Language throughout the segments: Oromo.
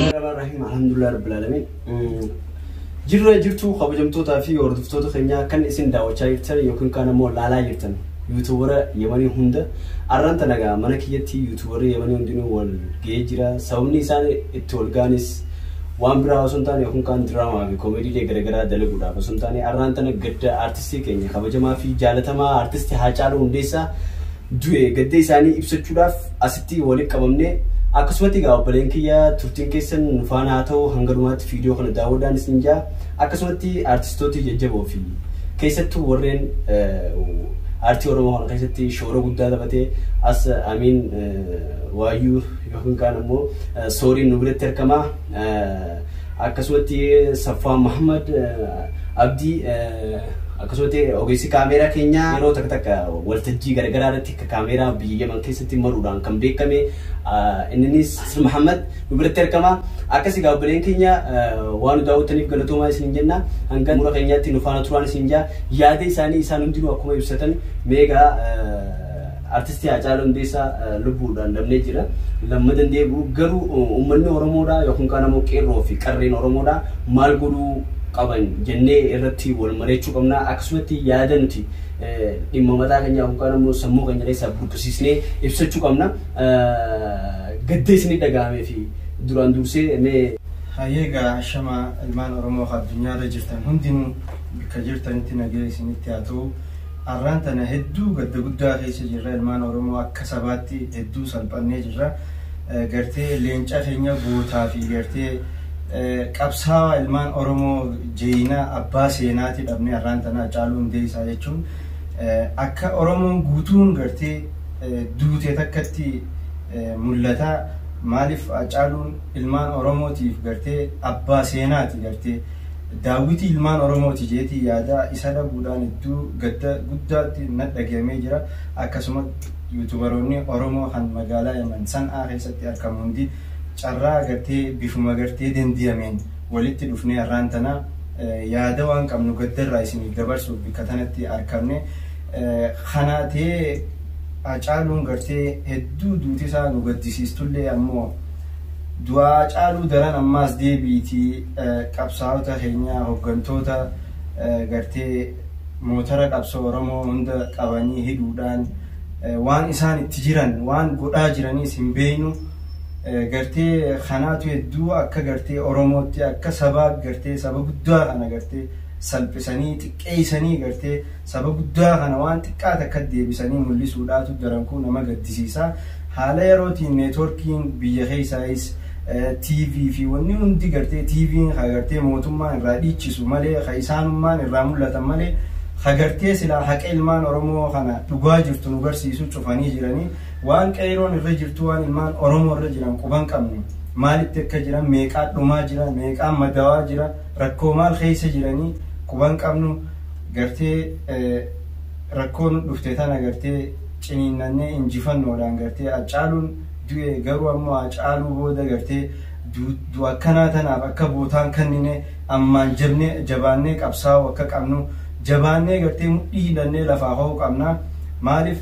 Bismillahirrahmanirrahim. Alhamdulillah rabbil alamin. Jirra jirtu kabajamtootaa fi hordoftoota keenyaa kan isin daawwachaa jirtan yookiin kaan ammoo laalaa jirtan yuutuubara Yemanii hunda arraan tana mana kiyyatti yuutuubarri Yemanii hundinuu wal ga'ee jira. Sababni isaan itti wal ga'anis waan biraa osoo hin taane yookiin kaan diraamaa fi koomeediilee garaagaraa dalaguudhaaf osoo hin taane arraan tana gadda aartistii keenya kabajamaa fi jaalatamaa aartistii Haacaaluu Hundeessaa du'e gadda isaanii ibsachuudhaaf asitti walitti qabamne. Akkasumatti egaa obboleen kiyya turtiin keessan nu faana haa ta'u, hanga dhumaatti viidiyoo kana daawwadhaan isin jaa. Akkasumatti aartistoota jajjaboo fi keessattuu warreen aartii Oromoo kana keessatti shoora guddaa taphatee as Amiin Waayyuu yookiin kaan ammoo Sooriin nu biratti argama. Akkasumatti Saffaa Muhammad Abdii, akkasumatti ogeessi kaameeraa keenyaa yeroo takka takka waltajjii garaagaraa irratti akka kaameeraa biyya Yaman keessatti maruudhaan kan beekame inninis Asir Muhammad nu biratti argama. Akkas egaa obboleen keenya waan nu daawwattaniif galatoomaa isin jenna. Hanga mura keenyaatti nu faana turaan isin jaa. Yaada isaanii isaan hundinuu akkuma ibsatan meegaa artistii Haacaaluu Hundeessaa lubbuudhaan dhabnee jira. Lammadan deebi'u garuu uummanni Oromoodhaa yookiin kaan ammoo qeerroo fi qarreen Oromoodhaa maal godhuu qaban jennee irratti wal mari'achuu qabna. Akkasumatti yaada nuti dhimma mataa keenyaa yookaan ammoo sammuu keenya keessaa burqisiisnee ibsachuu qabna. Gadda isinii dhaga'amee fi duraan dursee mee. Hayyeegaa shama ilmaan Oromoo addunyaarra jirtan hundinuu bakka jirtanitti nagaa isinitti haa ta'u. Arraan tana hedduu gadda guddaa keessa jirra, ilmaan Oromoo akka sabaatti hedduu salphannee jirra. Gartee leenca keenya gootaa fi gartee qabsaawaa ilmaan Oromoo jeenaa abbaa seenaati dhabnee arraan tana Haacaaluu Hundeessaa jechuun akka Oromoon guutuun gartee duute takkatti mul'ata. Maaliif Haacaaluun ilmaan Oromootiif gartee abbaa seenaati, gartee daawwitii ilmaan Oromooti jeetii yaada isa dhabuudhaan hedduu gadda guddaatti na dhagahame jira. Akkasuma yuutubaroonni Oromoo kan magaalaa Yaman San'aa keessatti argamu hundi carraa gartee bifuma gartee dandiyameen walitti dhufnee har'aan tana yaada waan qabnu gaddarraa isiniif dabarsuuf bakka tanatti argamne. Kana ta'ee Haacaaluun gartee hedduu duuti isaa nu gaddisiistullee ammoo du'a Haacaaluu daran ammaas deebiitii qabsaa'ota keenyaa hooggantoota gartee motora qabsoo Oromoo hunda qabanii hidhuudhaan waan isaan itti jiran waan godhaa jiraniis hin beeknu. Gartee kanaatu hedduu akka gartee Oromootti akka sabaa gartee saba guddaa kana gartee salphisanii xiqqeessanii gartee saba guddaa kana waan xiqqaa takka deebisanii mul'isuudhaatu daran kun nama gaddisiisa. Haala yerootiin neetworkiin biyya keessaayis TV fi wanni hundi gartee TV'n ha gartee mootummaan irraa dhiichisu malee ha isaanummaan irraa mul'atan malee ha gartee silaa haqa ilmaan Oromoo kana dhugaa jirtu nu barsiisu cufanii jiranii. Waan qeeroon irra jirtu waan ilmaan Oromoo irra jiran quban qabnu maalitti akka jiran, meeqaa dhumaa jira, meeqaa madaawaa jira, rakkoo maal keessa jiranii quban qabnu. Gartee rakkoo nu dhufte tana gartee ciniinnannee injifannoodhaan gartee Haacaaluun du'e garuu ammoo Haacaaluu booda gartee du'a akkanaa tanaaf akka bootaan kennine ammaan jabnee jabaannee qabsaa'uu akka qabnu, jabaannee gartee mudhii hidhannee lafaa ho'uu qabna. Maaliif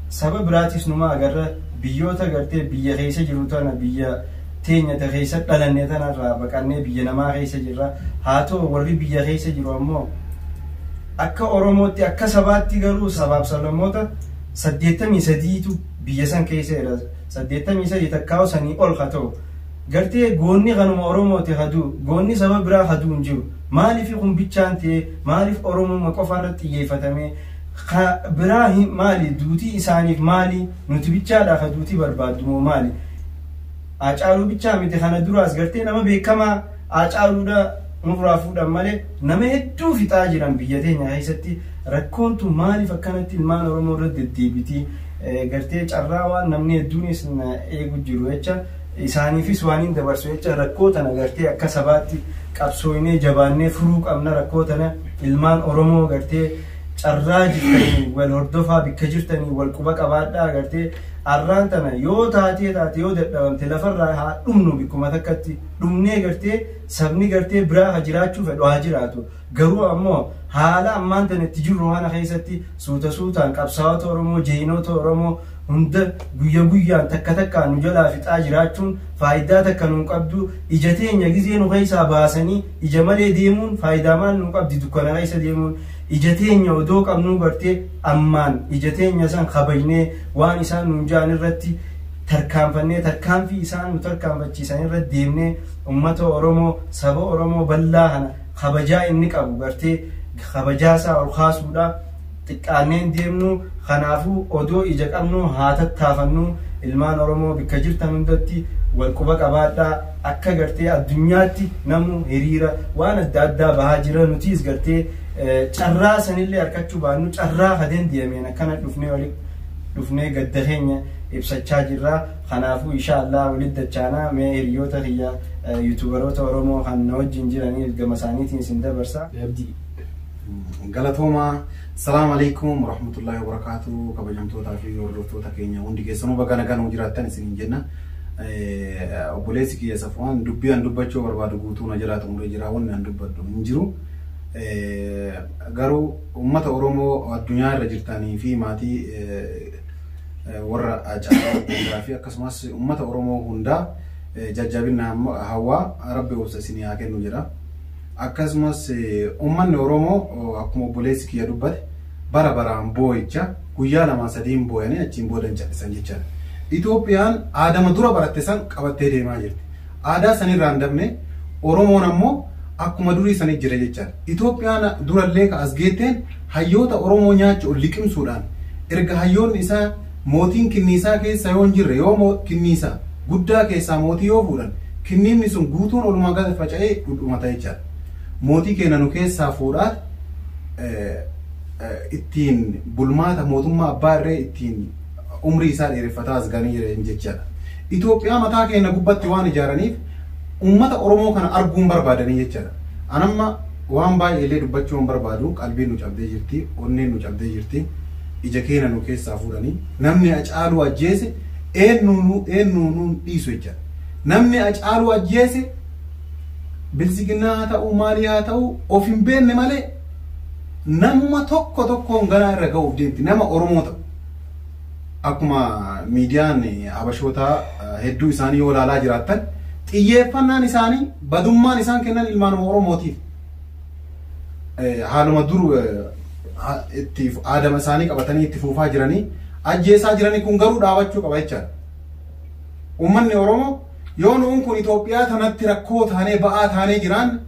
saba biraatis numa agarra, biyyoota gartee biyya keessa jiru tana biyya teenya ta keessa dhalanne tanarraa baqannee biyya namaa keessa jirra. Haa ta'u warri biyya keessa jiru ammoo akka Oromootti akka sabaatti garuu sabaaf sablammoota 83tu biyya san keessa jira. 83 takkaa'u sanii ol haa ta'u gartee goonni kanuma Oromooti haduu goonni saba biraa haduu hin jiru. Maaliif kun bichaan ta'e? Maaliif Oromuma qofa irratti xiyyeeffatamee biraa maali duutii isaaniif maali nuti bichaadha ka duutii barbaaddu moo maali? Haacaaluu bichaa miti, kana duraas gartee nama beekamaa Haacaaluudha nurraa fuudhan malee nama hedduu fixaa jiran biyya teenya keessatti. Rakkoon tun maaliif akkanatti ilmaan Oromoo irra deddeebitii? Gartee carraa waan namni hedduunis eegu jiru jecha isaaniifis waan hin dabarsu jecha rakkoo tana gartee akka sabaatti qabsooynee jabaannee furuu qabna. Rakkoo tana ilmaan Oromoo gartee carraa jirtanii wal hordofaa, bikka jirtanii wal quba qabaadhaa. Gartee arraan tana yoo taatee taate yoo dadhabamte lafarraa haa dhumnu, bikkuma takkatti dhumnee gartee sabni gartee biraa haa jiraachuu fedhu haa jiraatu. Garuu ammoo haala ammaan tana itti jirru kana keessatti suuta suutaan qabsaa'ota Oromoo, jeenota Oromoo Hunda guyya guyyaan takka takkaan nu jalaa fixaa jiraachuun faayidaa takka nuun qabdu. Ija teenya gizee nu keessaa baasanii ija malee deemuun faayidaa maal nu qabdi? Dukkana keessa deemuun ija teenya odoo qabnuu gartee ammaan ija teenya san kabajnee waan isaan nuun ja'an irratti tarkaanfannee tarkaanfii isaan nu tarkaanfachiisan irratti deemnee ummata Oromoo saba Oromoo bal'aa kana kabajaa inni qabu gartee kabajaa isaa ol kaasuudha. Xiqqaanneen deemnu kanaafuu odoo ija qabnu haa tattaafannu. Ilmaan Oromoo bakka jirtan hundatti wal quba qabaadhaa. Akka gartee addunyaatti namu hiriira waan adda addaa bahaa jira. Nutis gartee carraa sanillee harkachuu baannu carraa hadeen deemeen akkana dhufnee walitti dhufnee gadda keenya ibsachaa jirra. Kanaafuu inshaallah walitti dachaanaa. Mee hiriyoota kiyya yuutuubaroota Oromoo kan na wajjin jiranii gama isaaniitiin isin dabarsa. Abdii. Galatoomaa. Salaamu alaikum warahmatullahi wabarakatuh. Kabajamtootaa fi hordoftoota keenya hundi keessanuu baga nagaan jiraattan isiniin jenna. Obboleessi kiyya Safuwaan dubbii an dubbachuu barbaadu guutuu na jalaa xumuree jira. Wanni an dubbadhu hin jiru. Garuu uummata Oromoo addunyaa irra jirtanii fi maatii warra Haacaaluu hundaa fi akkasumas uummata Oromoo hundaa jajjabina hawaa Rabbi obsa isinii haa kennu jedha. Akkasumas uummanni Oromoo akkuma obboleessi kiyya dubbate bara baraan boo'icha guyyaa 2 3 boo'anii achiin boodan callisan jechaadha. Itoophiyaan aadama dura baratte san qabattee deemaa jirti. Aadaa sanirraa hin dabne Oromoon ammoo akkuma durii sanii jira jechaadha. Itoophiyaan durallee ka as geetteen hayyoota Oromoo nyaachuu liqimsuudhaan erga hayyoonni isaa mootiin kinniisaa keessa yoo hin jirre yoo kinniisaa guddaa keessaa mootii yoo fuudhan kinniinni sun guutuun olumaa gadi faca'ee dhudhumata jechaadha. Mootii keenya nu keessaa fuudhaat ittiin bulmaata mootummaa abbaa irree ittiin umrii isaa dheereffataa as ganii jiran jechaadha. Itoophiyaa mataa keenya gubbatti waan ijaaraniif uummata Oromoo kana arguun barbaadanii jechaadha. Anamma waan baay'ee illee dubbachuu hin barbaadu. Qalbiin nu cabdee jirti, onneen nu cabdee jirti, ija keenya nu keessaa fuudhanii namni Haacaaluu ajjeese eenyuu dhiisu jechaadha. Namni Haacaaluu ajjeese bilisiginnaa haa ta'u maalii haa ta'u of hin beekne malee namuma tokko tokkoon ganaa irra ga'uuf deemti nama Oromoo ta'u. Akkuma miidiyaan habashootaa hedduu isaanii yoo ilaalaa jiraattan xiyyeeffannaan isaanii badummaan isaan kennan ilmaanuma Oromootiif. Haaluma dur itti aadama isaanii qabatanii itti fuufaa jiranii ajjeesaa jiranii kun garuu dhaabachuu qaba jechaadha. Uummanni Oromoo yoo nuun kun Itoophiyaa tanatti rakkoo taanee ba'aa taanee jiraan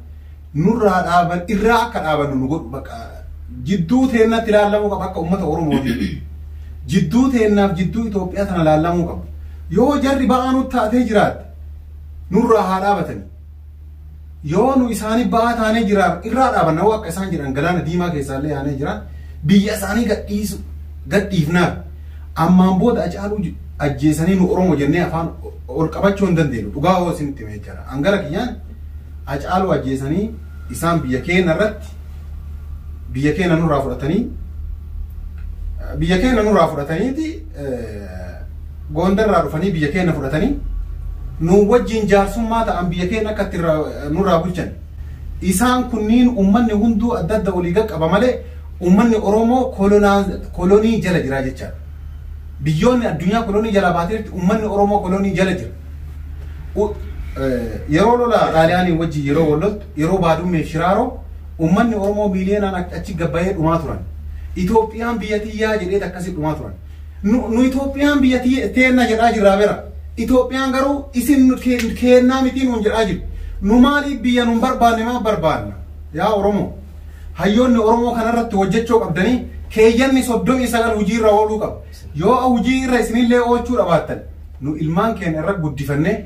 nurraa dhaaban irraa akka dhaabannu nu godhu bakka jidduu teennatti ilaallamuu qaba akka uummata Oromootiif. Jidduu teennaaf jidduu Itoophiyaa tana ilaallamuu qaba. Yoo jarri ba'aa nutti taatee jiraatte nurraa haa dhaabatanii. Yoo nu isaanii ba'aa taanee jiraan irraa dhaabanna hoo akka isaan jedhan galaana diimaa keessaallee yaanee jiraan biyya isaanii gadhiisu gadhiifnaaf ammaan booda Haacaaluu ajjeesanii nu Oromoo jennee afaan ol qabachuu hin dandeenyu. Dhugaa hoo isinitti himee jira. Angara kiyyaan Haacaaluu ajjeesanii isaan biyya keenya irratti biyya keenya nurraa fudhatanii biyya keenya nurraa fudhataniiti Gondarraa dhufanii biyya keenya fudhatanii nu wajjin jaarsummaa ta'an biyya keenya akka itti nurraa bulchan. Isaan kunniin uummanni hunduu adda adda walii qaba malee uummanni Oromoo kolonii jala jira jechaadha. Biyyoonni addunyaa kolonii jala baateetti uummanni Oromoo kolonii jala jira. Yeroo lola Xaaliyaanii wajjin yeroo wal loltu yeroo Baadummeef Shiraaroo uummanni Oromoo miiliyoonaan achi gabbayee dhumaa turan. Itoophiyaan biyya tiyyaa jedhee akkasii dhumaa turan. Nu Itoophiyaan biyya teenna jedhaa jirraa bira. Itoophiyaan garuu isin kennaa miti nuun jedhaa jiru. Nu maaliif biyya nuun barbaanne maal barbaanna? Yaa Oromoo. Hayyoonni Oromoo kanarratti hojjechuu qabdanii keeyyanni 39 hojii irra ooluu qaba. Yoo hojii irra isinillee oolchuu dhabaattan nu ilmaan keenya irra guddifannee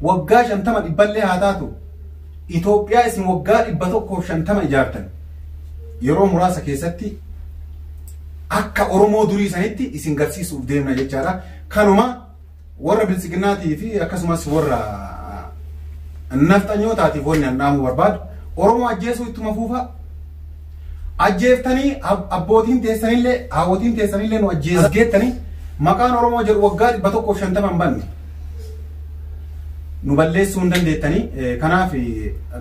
waggaa 50 dhibballee haa taatu Itoophiyaa isin waggaa 150 ijaartan yeroo muraasa keessatti akka Oromoo durii sanitti isin garsiisuuf deemna jechaadha. Kanuma warra bilisiginnaatii fi akkasumas warra nafxanyootaatiif wanni an dhaamuu barbaadu Oromoo ajjeesuu ittuma fuufaa. Ajjeeftanii abbootiin teessanillee haawwotiin teessanillee nu ajjeessaa geettanii maqaan Oromoo jedhu waggaa 150 hin banne. Nu balleessuu hin dandeettanii kanaaf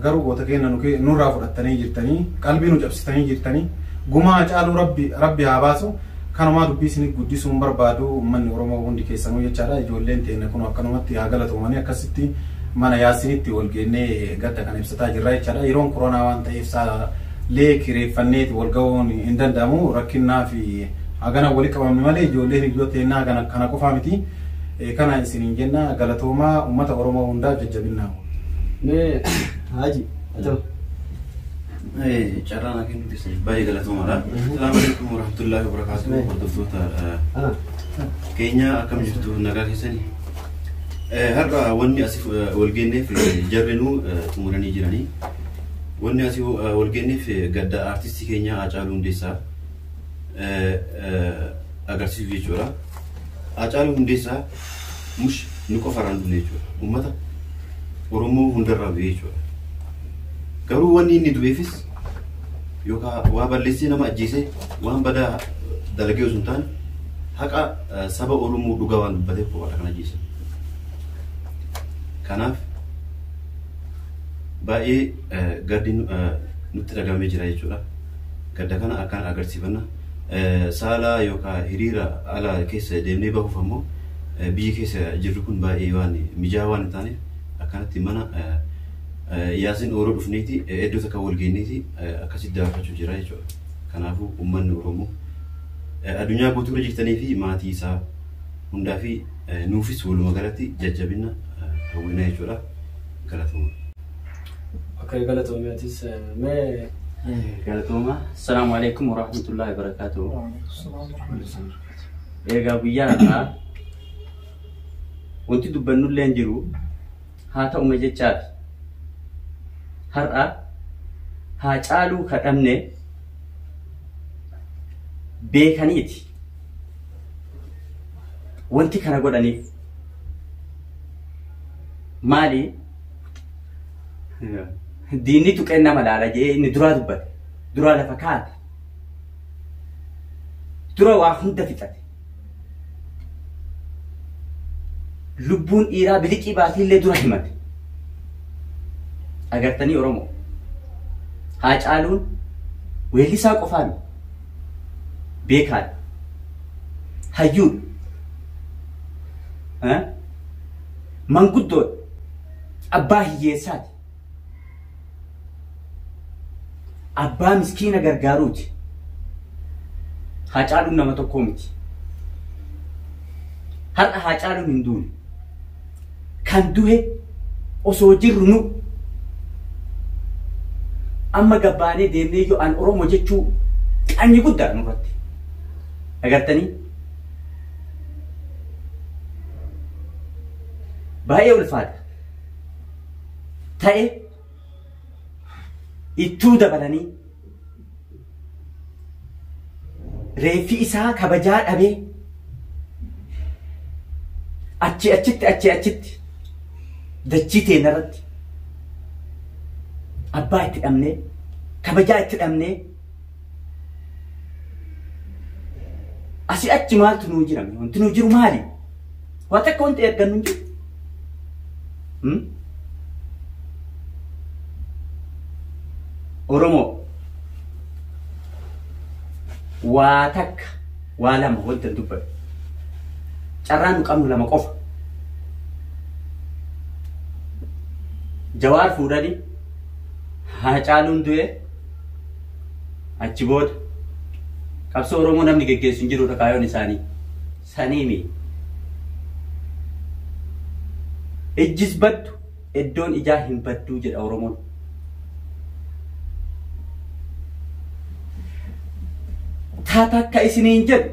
garuu goota keenya nurraa fudhattanii jirtanii qalbii nu cabsitanii jirtanii gumaa Haacaaluu Rabbi haa baasu. Kanumaa dubbii isin guddisuun barbaadu uummanni Oromoo hundi keessanuu jechaadha. Ijoolleen teenya kun akkanumatti haa galatoomanii akkasitti mana yaasinitti wal geennee gadda kan ibsataa jirra jechaadha. Yeroon koronaa waan ta'eef saalee kireeffanneeti wal ga'uun hin danda'amu. Rakkinnaa fi hagana walii qabamne malee ijoolleen hiriyoota teennaa hagana kana qofaa miti. Kana isiniin jenna galatoomaa uummata Oromoo hundaaf jajjabinnaa. Mee Haji haa ta'u. Carraan akka nuti isiniif baay'ee galatoomaadha. Salaamu alaikum warahmatullahi wabarakatuh. Hordoftoota keenya akkam jirtu nagaa keessanii. Har'a wanni asii wal geenneef jarrinuu xumuranii jiranii. Wanni asii wal geenneef gadda aartistii keenya Haacaaluu Hundeessaa agarsiisu jechuudha. Haacaaluu Hundeessaa mush nu qofarraan dhufne jechuudha. Uummata Oromoo hundarraa du'e jechuudha. Garuu wanni inni du'eefis yookaan waa balleessee nama ajjeesee waan badaa dalagee osoo hin taane haqa saba Oromoo dhugaa waan dubbateef qofaadha kan ajjeesan. Kanaaf baay'ee gaddi nutti dhagamee jira jechuudha. Gadda kana akkaan agarsiifanna. Saala yookaan hiriira ala keessa deemnee bahuuf ammoo biyyi keessa jirru kun baay'ee waan mijaa'aa waan hin taaneef akkanatti mana Yaasin Ooroo dhufneeti iddoo takka wal geenyeeti akkasitti dabarfachuu jira jechuudha. Kanaafuu uummanni Oromoo addunyaa guutuu irra jirtanii fi maatii isaa hundaa fi nuufis walumaa galatti jajjabina hawwina jechuudha. Galatooma. Akka galatoomii atis mee Galatooma. Assalaamu alaikum warahmatullahi wabarakatuh. Egaa guyyaa har'aa wanti dubbannullee hin jiru haa ta'uma jechaati. Har'a Haacaaluu kadhamne beekaniiti. Wanti kana godhaniif maali? Diinni tuqeen nama laala jedhee inni duraa dubbate. Duraa lafa kaate. Dura waa hunda fixate. Lubbuun dhiiraa biliqii baatiillee dura himate. Agartanii Oromoo. Haacaaluun weellisaa qofaa miti. Beekaadha. Hayyuudha. Manguddoodha. Abbaa hiyyeessaati. Abbaa miskiina gargaaruuti. Haacaaluun nama tokkoo miti. Har'a Haacaaluun hin duune. Kan du'e osoo jirru nu amma gabbaanee deemnee yoo an Oromoo jechuu qanyi guddaa nurratti. Agartanii? Baay'ee ulfaata. Ta'e ittuu dabalanii reeffi isaa kabajaa dhabee achi achitti achi achitti dachii teenarratti abbaa itti dhabnee kabajaa itti dhabnee asii achi maaltu nuu jirame? Wanti nuu jiru maali? Waa takka wanti ergannu hin jiru. Oromoo waa takka waa lama wanta dubbatu. Carraan nu qabnu lama qofa. Jawaar fuudhanii Haacaaluun du'e achi booda qabsoo Oromoo namni geggeessu hin jirudha kaayoon isaanii. Saniimi. Ijjis baddu iddoon ijaa hin badduu jedha Oromoon. Ta takka isiniin jedhu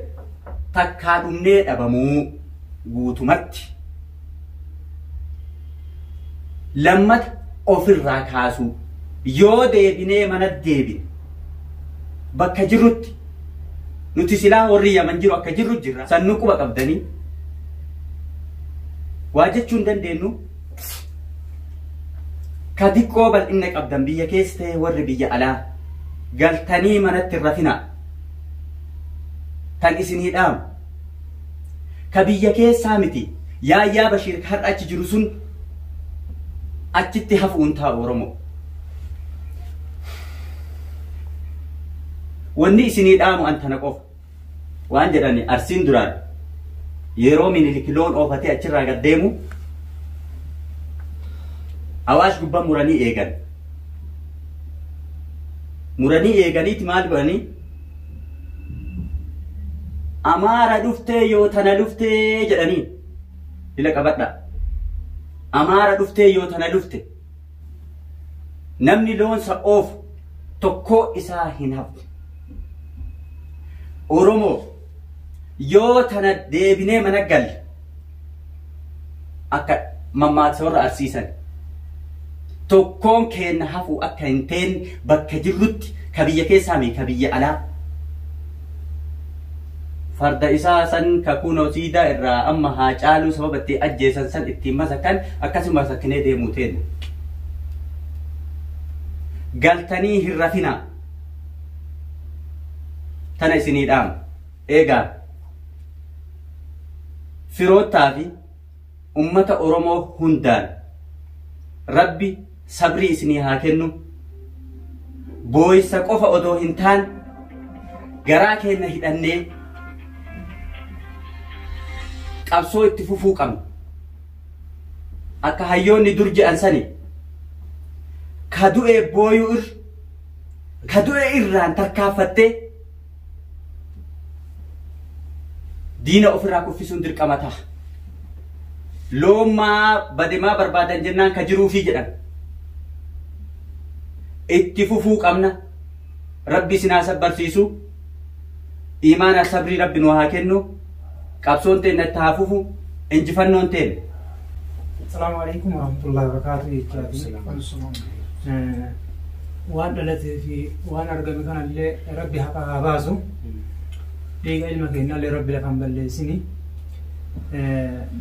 takkaa dhumnee dhabamuu guutumatti. Lammata ofirraa kaasuu yoo deebinee mana deebine bakka jirrutti nuti silaa warri Yaman jiru akka jirru jirra. Sannuu quba qabdanii waa jechuu hin dandeenyu. Ka xiqqoo bal'ina qabdan biyya keessa ta'e warri biyya alaa galtanii manatti hin rafinaa. Tan isinii dhaamu. Ka biyya keessaa miti Yaayyaa Bashiir har'a achi jiru sun achitti hafuun taa'u Oromoo. Wanni isinii dhaamu an tana qofa. Waan jedhani Arsiin duraan yeroo Minilik loon oofatee achirraa gad deemu Awaash gubbaa muranii eegan. Muranii eeganiiti maal godhanii? Amaara dhuftee yoo tana dhuftee jedhanii ila qabadha. Amaara dhuftee yoo tana dhufte namni loonsa oofu tokkoo isaa hin hafu. Oromoo yoo tana deebinee mana galle akka mammaaksa warra Arsiisan tokkoon keenya hafu akka hin teenne bakka jirrutti ka biyya keessaa mi ka biyya alaa. Farda isaa san ka kunoo siidaa irraa amma haa caaluu sababa itti ajjeesan san ittiin masakan akkasuma sakkinee deemuu teenna. Galtanii hin rafinaa. Tana isinii dhaama. Eegaa firoottaa fi ummata Oromoo hundaan Rabbi sabrii isinii haa kennu. Booyisa qofa odoo hin taane garaa keenya hidhannee qabsoo itti fufuu qabna. Akka hayyoonni dur jedhan sani ka du'e booyuu irra ka du'e irraan tarkaanfattee diina ofirraa kuffisuun dirqama ta'a. Loommaa bademaa barbaadan jennaan ka jiruufii jedhan. Itti fufuu qabna. Rabbi isin haa sabbarsiisu. Imaana sabrii Rabbi nu haa kennu. Qabsoon teenna itti haa fufu. Injifannoon teenna. Assalamu alaikum warahmatullahi wabarakatuh jechaati. Waan dhalatee fi waan argame kanallee Rabbi haqa haa baasu. Dhiiga ilma keenyallee Rabbi lafa hin balleessini.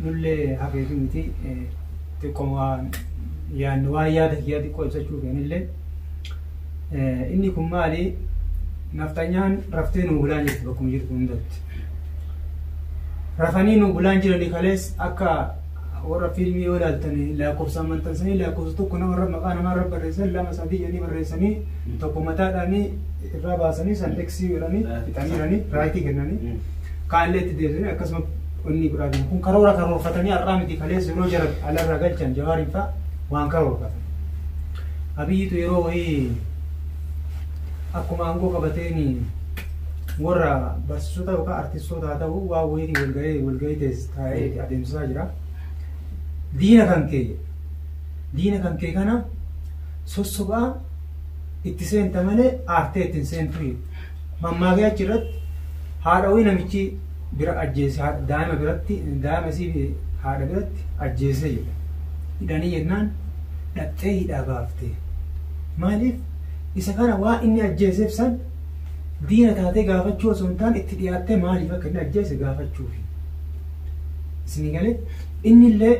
Nullee hafeefi miti xiqqoo waan yaadni waan yaada kiyyaa xiqqoo ibsachuu keenyallee. Inni kun maali? Naftanyaan raftee nu bulaan jirti bakkuma jirtu hundatti. Rafanii nu bulaan jiranii kalees akka warra fiilmii yoo ilaaltan lakkoofsa maxxansanii lakkoofsa tokko namarra maqaa namarra barreessan 2 3 jedhanii barreessanii tokko mataadhaanii irraa baasanii san eksii godhanii fixaniiranii raayitii kennanii kaanillee itti deebisanii akkasuma inni godhaa jiru. Kun karoora karoorfatanii har'aa miti kalees yeroo jara alarraa galchan Jawaariin fa'a waan karoorfatan. Abiyyitu yeroo wayii akkuma aangoo qabateen warra barsiisota yookaan artistoota haa ta'u waa wayiitiin walgahii taa'ee adeemsisaa jira. Diina kan kee diina kan kee kana sossobaa itti seenta malee aartee ittiin seentu. Mammaakee achirratti haadha wayii namichi bira ajjeese daa'ima biratti daa'ima isii haadha biratti ajjeesee jedha. Hidhanii jennaan dhattee hidhaa baaftee. Maaliif isa kana waa inni ajjeeseef san diina taatee gaafachuu osoo hin taane itti dhiyaattee maaliif akka inni ajjeese gaafachuufi. Isinii galee inni illee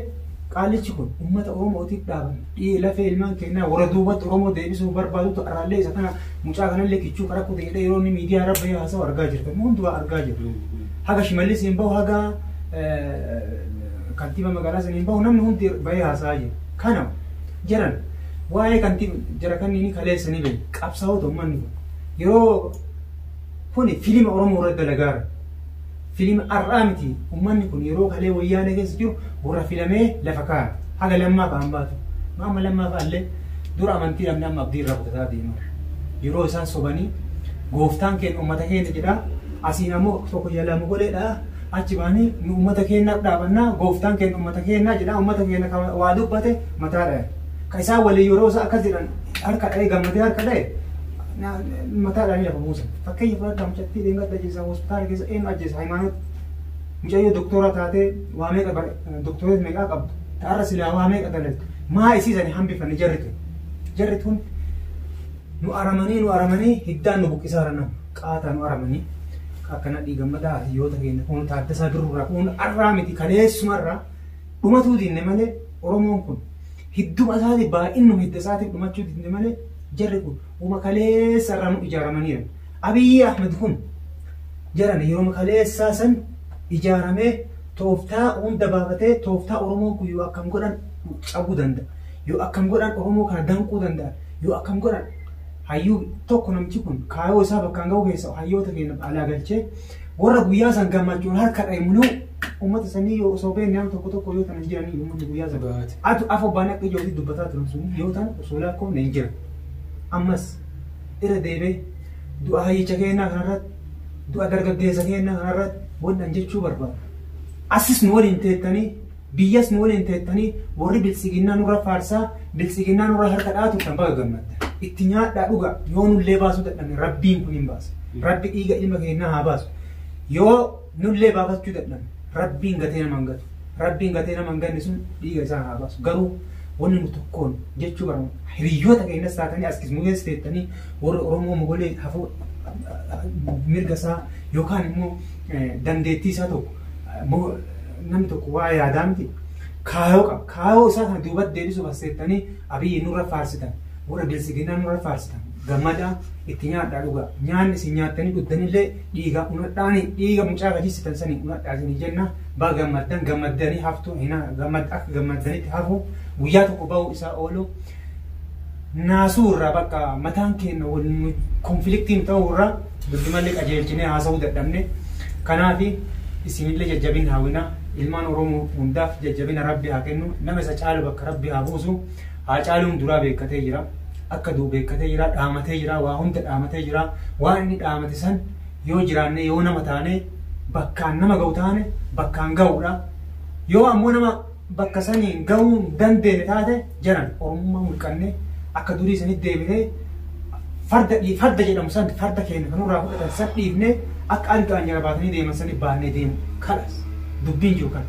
qaalichi kun uummata Oromootiif dhaabame. Dhii lafee ilmaan keenyaa warra duubatti Oromoo deebisuu barbaadutu arraallee isa kana mucaa kanallee kichuu karaa kutee jedhee yeroo inni miidiyaa irra bahee haasa'u argaa jirta. Hundumaa argaa jirtu. Haga Shimallis hin bahu haga kantiiba magaalaa sana hin bahu namni hundi bahee haasa'aa jira. Kana jaran waa'ee kantiiba jara kanneen kaleessanii bahe qabsaa'ota uummanni kun yeroo kuni fiilima Oromoo irratti dalagaara. Fiilima har'aa miti uummanni kun yeroo kalee wayyaanee keessa jiru warra filamee lafa kaa'a. Haga lammaa fa'aan baatu. Amma lammaa fa'aallee dura amantii dhabne amma abdii irraa kutataa deemaa. Yeroo isaan sobanii gooftaan keenya uummata keenya jedhaa asiin ammoo tokko jalaa mogoleedha achi baanii nu uummata keenyaaf dhaabannaa gooftaan keenya uummata keenyaa jedhaa uummata keenya waa dubbate mataadha. Ka isaan waliin yeroo isaan akkas jedhan harka dha'ee gammadee harka dha'e mataadhaan lafa buusan. Fakkeenya fudhadhaa mucattii dheengadda ajjeesaa hospitaala keessa eenyu ajjeesa Hayimaanoot mucayyoo doktora taatee waa meeqa doktoreet meeqaa qabdu ta'arra silaa waa meeqa dalagdu maa isiisanii hambifanne jarri tun jarri tun nu aramanii hiddaan nu buqqisaa jiran nama qaataa nu aramanii akkana dhiigammadaa hiyyoota keenya kun Taaddasaa Birruurraa kun arraa miti kaleessumarraa dhumatuu dinne malee Oromoon kun hidduma isaatiif baay'inuma hidda isaatiif dhumachuu dinne malee jarri kun uma kaleessa irraa nu ijaaramaniiru. Abiyyi Ahmed kun jaran yeroo kaleessaa san ijaaramee tooftaa hunda baafatee tooftaa Oromoon kun yoo akkam godhan cabuu danda'a. Yoo akkam godhan Oromoo kana danquu danda'a. Yoo akkam godhan hayyuu tokko namichi kun kaayoo isaa bakkaan ga'u keessa hayyoota keenya alaa galchee Warra guyyaa san gammachuun harka dha'e muluu uummata sanii yoo osoo beekne nama tokko tokko yoo ta'an jiranii uummanni guyyaa san. Atu afoo baanee akka ijoollee dubbataa turan sun yoo ta'an osoo lakkoofne hin jiran. Ammas irra deebee du'a hayyicha keenyaa kanarratti du'a dargaggeessa keenyaa kanarratti wannan jechuu barbaada. Asis nu waliin teettanii biyyas nu waliin teettanii warri biltsiginnaa nurra faarsaa biltsiginnaa nurra harka dhaatu kan baga gammadda. Itti nyaadhaa dhuga yoo nullee baasuu dadhabne rabbiin kun hin baasu. Rabbi dhiiga ilma keenyaa haa baasu. Yoo nullee baafachuu dadhabne rabbiin gatee nama hin gatu. Rabbiin gatee nama hin ganne sun dhiiga isaa haa baasu. Garuu wanni nu tokkoon jechuu barbaadu hiriyoota keenyas taatanii as kismugees teettanii warri Oromoo mogolee hafuu mirga isaa yookaan immoo dandeettii isaa tokko namni tokko waa yaadaa miti kaayoo qaba. Kaayoo isaa kana duubatti deebisuuf as teettanii Abiyyi nurra faarsitan warra biltsiginnaa nurra faarsitan gammadaa itti nyaadhaa dhugaa nyaanni isin nyaattanii dhugdanillee dhiiga unadhaanii dhiiga mucaa gadiisitan sanii unadhaa isinii jenna baa gammaddan gammaddanii haftu akka gammaddanitti hafu guyyaa tokko ba'uu isaa oolu naasuu irraa bakka mataan keenya wal konfliktiin ta'uu irraa dubbi malee qajeelchinee haasa'uu dadhabne kanaaf isinillee jajjabina hawwina ilmaan Oromoo hundaaf jajjabina rabbi haa kennu nama isa caalu bakka rabbi haa buusu haa caaluun duraa beekkatee jira. Akka du'u beekkatee jira, dhaamatee jira, waa hunda dhaamatee jira. Waan inni dhaamate san yoo jiraanne yoo nama taane bakkaan nama ga'u taane bakkaan ga'uudha. Yoo ammoo nama bakka saniin ga'uu hin dandeenye taate jaran Oromummaa mulqannee akka durii sanitti deebinee farda jedhamu san farda keenya kan nurraa fudhatan san dhiifnee akka algaan jala baatanii deeman sanii baannee deemu kalas dubbiin jiru kana.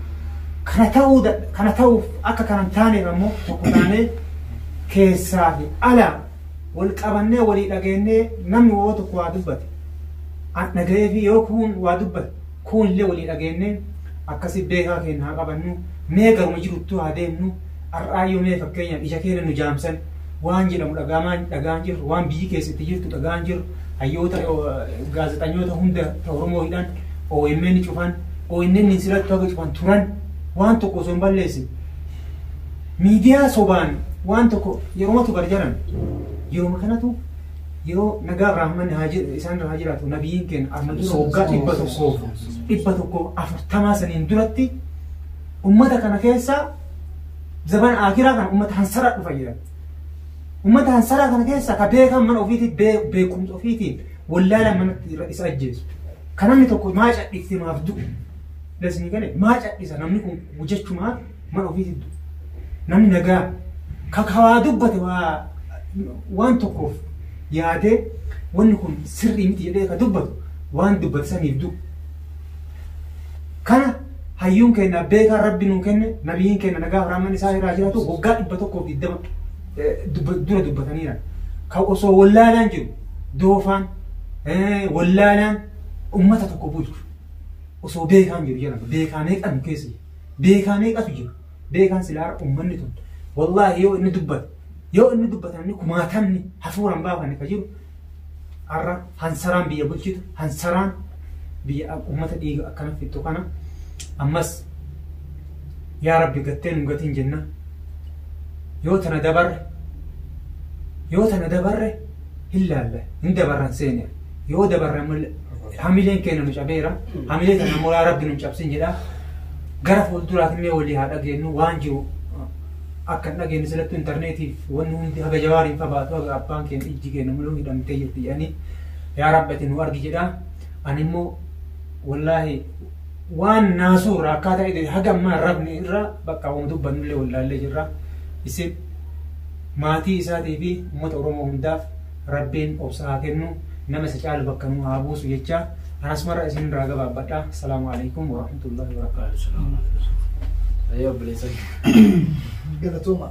Kana ta'uuf akka kana hin taaneef ammoo tokko taanee keessaa fi ala wal qabannee walii dhageenyee namni woo tokko waa dubbate an dhaga'ee fi yoo kuun waa dubbate kuun illee walii dhageenyee akkasi beekaa keenya haa qabannu mee garuma jiruttuu haa deemnu har'aayyuu mee fakkeenyaaf ija keenya nu jaamsan waan jedhamu dhagaan jirru waan biyyi keessatti jirtu dhagaan jirru hayyoota gaazexanyoota hunda Oromoo hidhan OMN cufan OMN sirratti haga cufan turan waan tokko osoo hin balleessin miidiyaa sobaan waan tokko yeroo bar jaran yeroo kanatu yeroo nagaa Rahman isaan irraa jiraatu nabiyyiin keenya arma dura waggaa 140 saniin duratti ummata kana keessa zaban akiraa kana ummata hansaraa dhufa jedhan. Ummata hansaraa kana keessa ka beekan mana ofiitiin beekumsa ofiitiin wallaala manatti isa ajjeesu. Kan namni tokko maa cadhifte maaf du'u. Dasni galee maa cadhisa namni kun hojjechumaaf mana ofiitiin du'u. Namni nagaa ka waa dubbate waan tokkoof yaadee wanni kun sirrii miti jedhee ka dubbatu waan dubbate saniif du'u. Kana hayyuun keenya beekaan rabbi nuu kenne nabiyyiin keenya nagaa Rahman isaa irraa jiraatu waggaa 120 dura dubbataniira. Ka osoo wallaalaan jiru doofaan wallaalaan ummata tokko bulchu osoo beekaan jiru jedhama. Beekaa meeqa nu keessa jiru? Beekaa meeqatu jiru? Beekaan silaa uummanni tun wallaahi yoo inni dubbate namni kumaatamni hafuuraan baafanne ka jiru har'a hansaraan biyya bulchitu hansaraan biyya uummata dhiiga akkana fixxu kana ammas yaa rabbi gattee nu gatiin jenna yoo tana dabarre hin laalle hin dabarran seene yoo dabarre hamileen keenya nu cabeera hamilee tana immoo yaa rabbi nu cabsin jedha gara fuulduraatti mee walii haa dhageenyu waan jiru akka hin dhageenye silattu intarneetiif wanni hundi haga jawaariin fabaatu haga abbaan keenya ijji keenya muluu hidhamtee jirti jedhanii yaa rabbi ati nu argi jedha ani immoo wallaahi waan naasuu irraa akkaataa itti haga ammaa hin rabne irraa bakka waan dubbannullee wallaallee jirra isin maatii isaatii fi uummata Oromoo hundaaf rabbiin obsa haa kennu nama isa caalu bakka nu haa buusu jecha anas marra isin irraa gabaabbadha. Assalaamu alaikum warahmatullahi wabarakaatuh. Ayyoo obboleessa. Galatooma.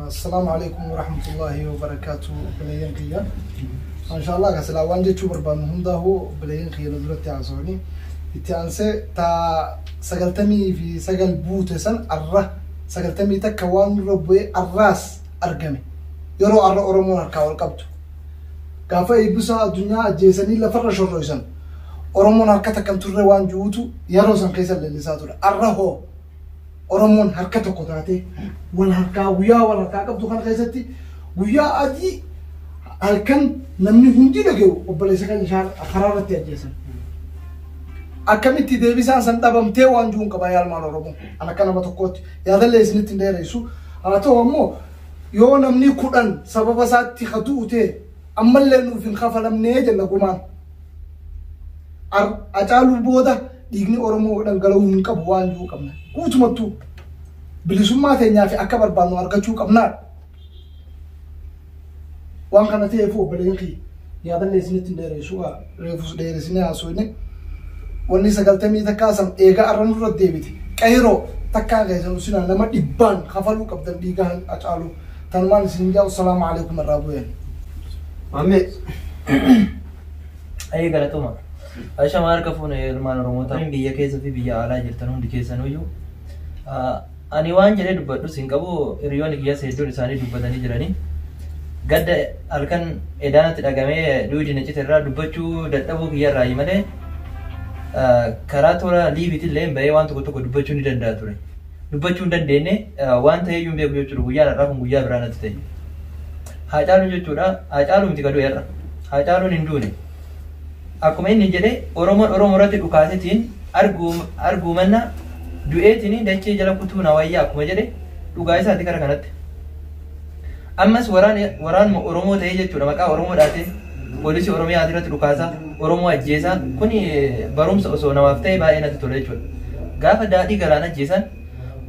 Assalaamu alaikum warahmatullahi wabarakaatuh obboleeyyan kiyya. Inshallah ka silaa waan jechuu barbaadnu hundaa'uu obboleeyyan kiyya na duratti haasawanii itti aansee taa 99 buute san arra 91 waan nurra bu'ee arraas argame yeroo arra Oromoon harkaa wal qabdu gaafa eebbisaa addunyaa ajjeesanii lafarra shorroisan Oromoon harka takkan turre waan jiruutu yeroo san keessa leellisaa ture arra hoo Oromoon harka tokko taatee wal harkaa guyyaa wal harkaa qabdu kana keessatti guyyaa adii halkan namni hundi dhaga'u obboleessa kan karaa irratti ajjeesan. Akkamitti deebisaan san dhabamtee waan jiruun qaba yaalmaan Oromoo. An akka nama tokkootti yaadallee isinitti hin dheeressu. Haa ta'u ammoo yoo namni 10 sababa isaatti haa du'u ta'e ammallee nuuf hin kafalamnee jenna gumaan. Hacaaluu booda dhiigni Oromoo dhangala'uu hin qabu waan jiru qabna. Guutumattuu bilisummaa teenyaa fi akka barbaannu argachuu qabnaadha. Waan kana ta'eef obboleen kiyya yaadallee isinitti hin dheeressu reefus dheeressinee haasofne wanni 91 san eegaa arra nurra deebite qeyroo takkaa keessan usinaa nama 100 kafaluu qabdan dhiiga Hacaaluu tanumaan isin jaa'u salaamu alaikum irraa bu'een. Maamee. Ayyee galatuma. Ashama harka fuune ilmaan Oromoota biyya keessa fi biyya alaa jirtan hundi keessanuyyuu. Ani waan jedhee dubbadhus hin qabu hiriyoonni kiyyaas hedduun isaanii dubbatanii jiranii. Gadda halkan edaanatti dhagamee duudi na cite irraa dubbachuu dadhabuu kiyya irraa malee karaa toora liiviitillee bahee waan tokko tokko dubbachuu ni danda'a ture. Dubbachuu hin dandeenye waan ta'eeyyuu hin beeku jechuudha guyyaan har'aa kun guyyaa biraa natti ta'e. Haacaaluun jechuudha Haacaaluu miti ka du'e har'a. Haacaaluun hin duune. Akkuma inni jedhe Oromoon Oromoo irratti dhukaasetiin arguu manna du'eetiin dachee jala kutuu na wayyaa akkuma jedhe dhugaa isaati kara kanatti. Ammas waraanuma Oromoo ta'ee jechuudha maqaa Oromoo dhaatee poolisii Oromiyaa irratti dhukaasaa Oromoo ajjeesaa kuni barumsa osoo namaaf ta'e baay'ee natti tola jechuudha. Gaafa daadhii galaana ajjeesan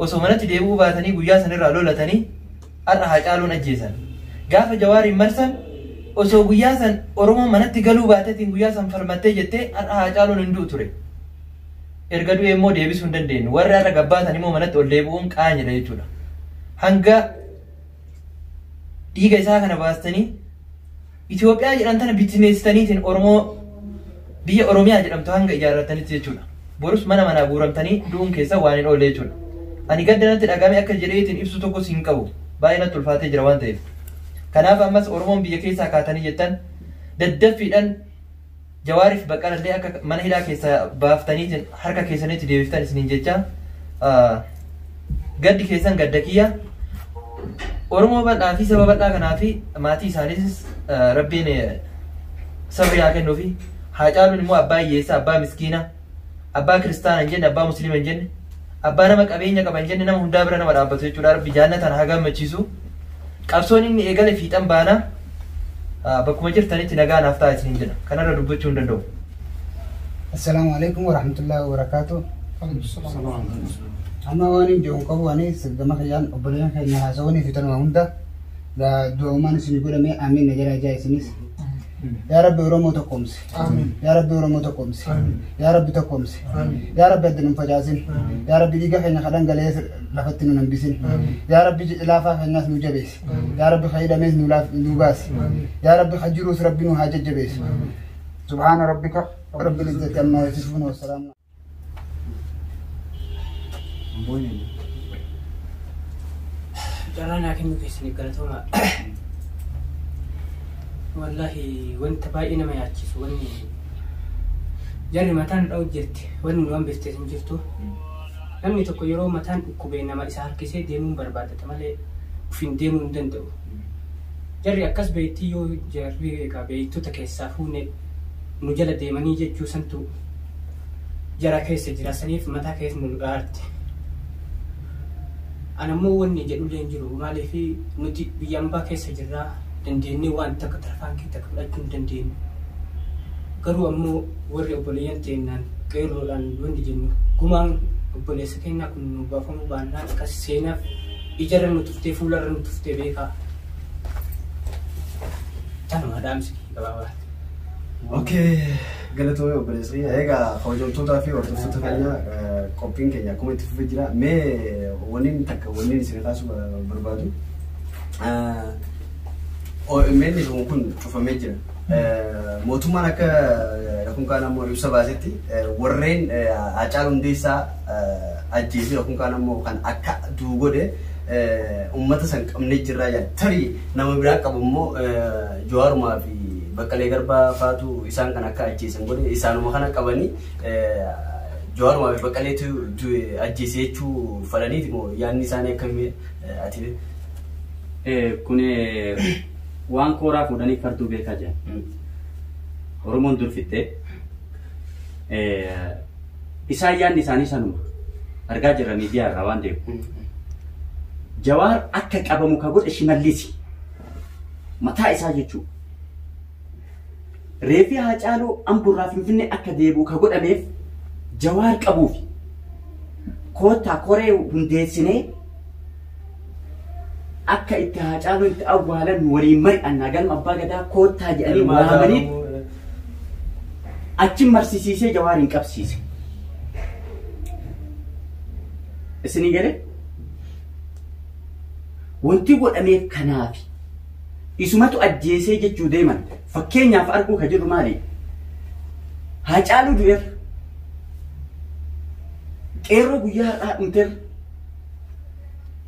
osoo manatti deebi'uu baatanii guyyaa sanirraa lolatanii har'a Haacaaluun ajjeesan. Gaafa Jawaariin marsan osoo guyyaa san Oromoo manatti galuu baateetiin guyyaa san falmattee jettee har'a Haacaaluun hin du'u ture. Erga du'e immoo deebisuu hin dandeenyu. Warri har'a gabbaatan immoo manatti ol deebi'uun qaanyidha jechuudha. Hanga dhiiga isaa kana baastanii Itoophiyaa jedhan tana bittineessitaniitiin Oromoo biyya Oromiyaa jedhamtu hanga ijaarratanitti jechuudha. Borus mana manaa guuramtanii du'uun keessa waan hin oolle jechuudha. Ani gadda natti dhagame akka jedheetiin ibsu tokkos hin qabu. Baay'ee natti ulfaatee jira waan ta'eef. Kanaaf ammas Oromoon biyya keessaa kaatanii jettan daddaffiidhaan Jawaariif Baqqalallee akka mana hidhaa keessaa baaftaniitiin harka keessanitti deebiftan isiniin jecha gaddi keessan gadda kiyya. Oromoo bal'aa fi saba bal'aa kanaa fi maatii isaaniitis Rabbiin sabri haa kennuufi. Haacaaluun immoo abbaa hiyyeessaa, abbaa miskiina, abbaa kiristaana hin jenne, abbaa musliima hin jenne, abbaa nama qabeenya qaba hin jenne nama hundaa bira nama dhaabbatu jechuudha. Rabbi jannatan haa gammachiisu. Qabsoon inni eegale fiixan baana bakkuma jirtanitti nagaa naaf ta'a isiniin jedha. Kanarra dubbachuu hin danda'u. Assalaamu alaikum warahmatullahi wabarakatuh. Amma waan hin jiru qabu ani gama kiyyaan obboleeyyan keenya haasawanii fi tanuma hunda du'aumaan isin godhame amiin na jala jaa isinis. Yaa Rabbi Oromoo tokkoomsi. Yaa Rabbi Oromoo tokkoomsi. Yaa Rabbi tokkoomsi. Yaa Rabbi adda nun facaasin. Yaa Rabbi dhiiga keenya ka dhangala'ee lafatti nun hambisin. Yaa Rabbi laafaa keenyaas nu jabeessi. Yaa Rabbi ka hidhamees nu baasi. Yaa Rabbi ka jiruus Rabbi nu haa jajjabeessu. Subhaana Rabbika Rabbil Izzati amma yasifuun wassalaamu. Carraa naa kennuu keessaniif galatooma. Wallahi wanta baay'ee nama yaachisu wanni jarri mataan dha'u jirti wanni nu hambifte hin jirtu. Namni tokko yeroo mataan dhukkubee nama isa harkisee deemuun barbaadata malee ofiin deemuu hin danda'u. Jarri akkas beektii yoo jarri egaa beektota keessaa fuune nu jala deemanii jechuu santu jara keessa jira saniif mataa keessa nu dhaarte. Anammoo wanni jedhullee hin jiru maaliif nuti biyya ambaa keessa jirraa dandeenyee waan takka tarfaankii takka fudhachuu hin dandeenyu. Garuu ammoo warri obboleeyyan teennaan qeerroodhaan wanni jennu gumaan obboleessa keenyaa kun nu baafamuu baannaan akkas seenaaf ijarra nu tuftee fuularra nu tuftee beekaa. Tanuma dhaamsi gabaabaatti. Okay, galatoomee obboleessa keenya. Egaa kabajamtootaa fi hordoftoota keenya qophiin keenya akkuma itti fufee jira. Mee wanni takka wanni isin kaasuu barbaadu. OMN kun cufamee jira. Mootummaan akka yookiin kaan ammoo ibsa baasetti warreen Haacaaluu Hundeessaa ajjeese yookiin kaan ammoo kan akka du'u godhe uummata san qabnee jirraa jedha. Tarii nama biraa qabu immoo Jawaarumaa fi Baqqalee Garbaa faatu isaan kan akka ajjeesan godhe isaanuma kana qabanii Jawaarumaa fi Baqqaleetu ajjeese jechuu fadhaniiti moo yaadni isaanii akkamii ati? Kun waan kooraa fuudhanii farduu beekaa jiran. Oromoon dur fittee Isaan yaadni isaanii sanuma. Argaa jirra miidiyaa irraa waan deemu. Jawaar akka qabamu ka godhe Shimallisi. Mataa isaa jechuudha. Reeffi Haacaaluu Amburraa Finfinnee akka deebi'u ka godhameef Jawaar qabuufi. Koottaa koree hundeessinee akka itti Haacaaluu itti awwaalan waliin mari'annaa galma abbaa gadaa koottaa jedhanii waamanii achi marsisiisee Jawaariin qabsiise. Isinii galee? Wanti godhameef kanaafi. Isumatu ajjeesee jechuu deeman. Fakkeenyaaf arguu ka jirru maali? Haacaaluu du'eerra. Qeerroo guyyaa har'aa dhumteerra.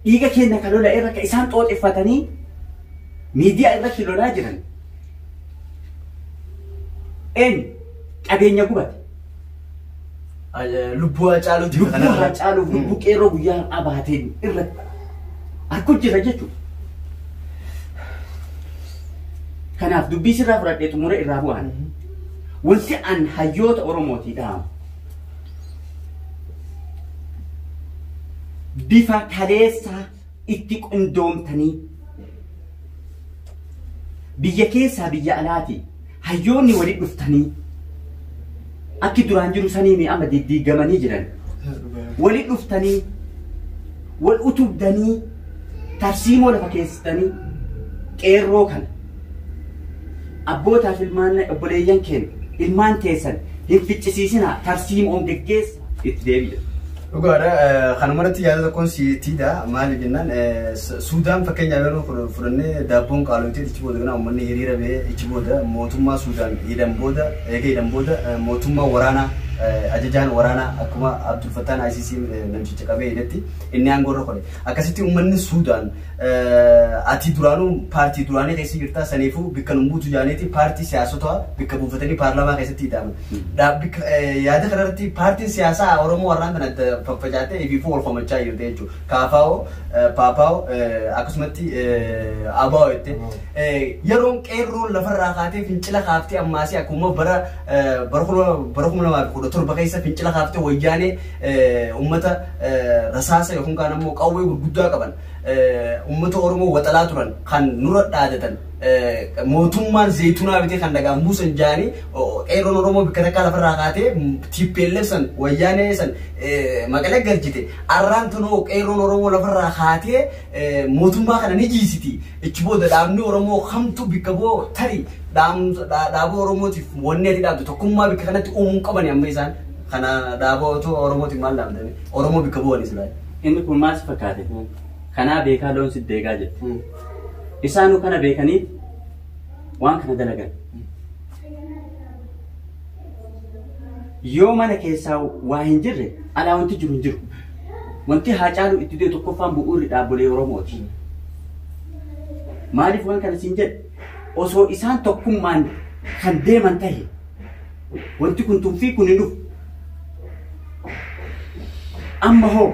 Dhiiga keenya ka lola'eerra ka isaan xooxeffatanii miidiyaa irratti lolaa jiran. Eenyu qabeenya gubate. Lubbuu Haacaaluu Lubbuu Haacaaluuf lubbuu qeerroo guyyaa har'aa baateen irratti harku jira jechuudha. Kanaaf dubbii sirraa fudhadhee xumura irraa bu'aan. Wanti an hayyoota Oromootii dhaamu. Bifa kaleessaa itti qindoomtanii biyya keessaa biyya alaatii hayyoonni walitti dhuftanii akki duraan jiru sanii amma diddiigamanii jiran walitti dhuftanii wal utubdanii tarsiimoo lafa keessatanii qeerroo kana abbootaaf ilmaan obboleeyyan keenya ilmaan teessan hin ficcisiisinaa tarsiimoon geggeessa itti deebi'a. Dhugaadha. Kanumarratti yaada tokkoon siitiidha. Maali jennaan Suudaan fakkeenyaaf yeroo fudhannee daabboon qaalomtee ichi booda kana uummanni hiriira bahee ichi booda mootummaa Suudaan hidhan booda eega hidhan booda mootummaa waraanaa ajajaan waraanaa akkuma Abdul Fattaan ICC namticha qabee hidhatti inni aangoo irra kore. Akkasitti uummanni Suudaan ati duraanuu paartii duraanii keessa jirta saniifuu bikka nu buutu jaaniiti paartii siyaasotaa bikka buufatanii paarlaamaa keessatti hidhaman. Yaada kanarratti paartiin siyaasaa Oromoo warraan kana adda faffacaatee ifiifuu wal komachaa jirti jechuudha. Kaafaa'oo, Paapaa'oo akkasumatti Abaa'oo jette. Yeroon qeerroon lafarraa kaatee fincila kaaftee ammaasii akkuma bara 2017 keessa fincila kaaftee wayyaanee uummata rasaasa yookaan kaan ammoo qawwee gurguddaa qaban uummata Oromoo waxalaa turan kan nurra dhaadatan mootummaan zayituunaa bitee kan dhagaan buusan jaanii qeerroon Oromoo bikka takkaa lafarraa kaatee TPLF san wayyaanee san maqalee galchite arraan tunoo qeerroon Oromoo lafarraa kaatee mootummaa kana ni jiisiti ichi booda dhaabni Oromoo kamtu bikka boo tarii dhaaboo Oromootiif wanni ati dhaabdu tokkummaa bikka kanatti uumuu qabani amma isaan kana dhaaboo Oromootiif maal dhaabdani Oromoo bikka bu'anis laata. Inni kun maal si fakkaate? Kanaa beekaa loon si deegaa jette. Isaanuu kana beekanii waan kana dalagan. Yoo mana keessaa waa hin jirre alaa wanti jiru hin jiru. Wanti Haacaaluu itti du'e tokkoffaan bu'uurri dhaabbolee Oromooti. Maaliif waan kana siin jedhe? Osoo isaan tokkummaan kan deeman tahe wanti kun tunfii kun hin dhufu. Amma hoo